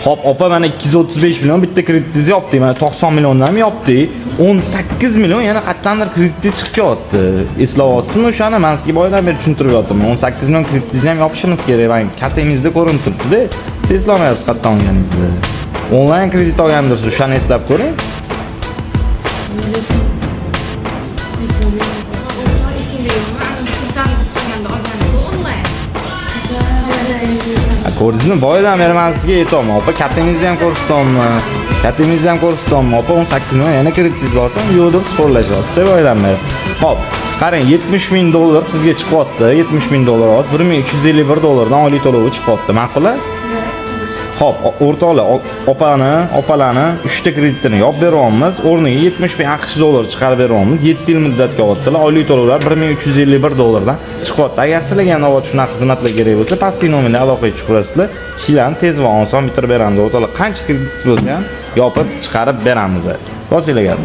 Xo'p, opa, mana 235 million bitta kreditingizni yopdik. Mana 90 milliondan ham yopdik. 18 million yana qayerdandir kreditingiz chiqib kelyapti. Eslayapsizmi o'shani? Men sizga boyadan beri tushuntirib yotibman. 18 million kreditingizni ham yopishimiz kerak. Mana kartangizda ko'rinib turibdi-da. Siz eslolmayapsiz qayerdan olganingizni. Onlayn kredit olgandirsiz, o'shani eslab ko'ring. O'rtoq, esingda yo'qmi? Ana kursdan qilganda olgandik onlayn. Ha, ko'rdingizmi? Boyadan beri men sizga aytyapman. Opa, kartangizni ham ko'rsatyapman. Kartangizni ham ko'rsatyapman. Opa, 18 million yana kreditingiz bor, yo'q deb so'rlashyapsiz boyadan beri. Xo'p, qarang, 70 ming dollar sizga chiqyapti. 70 ming dollar hozir 1351 dollardan oylik to'lovi chiqyapti. Ma'qul? Xo'p, o'rtoqlar, opani, opalarni 3 ta kreditini yopib beryapmiz. O'rniga 70 ming AQSh dollari chiqarib beryapmiz. 7 yil muddatga olyaptilar. Oylik to'lovlar 1351 dollardan chiqyapti. Agar sizlarga ham navbat shunaqa xizmatlar kerak bo'lsa, pastki nomerga aloqaga chiqib, ishlarni tez va oson bitirib beramiz. O'rtoqlar, qancha kreditingiz bo'lsa ham yopib chiqarib beramiz. Bosinglar gaz.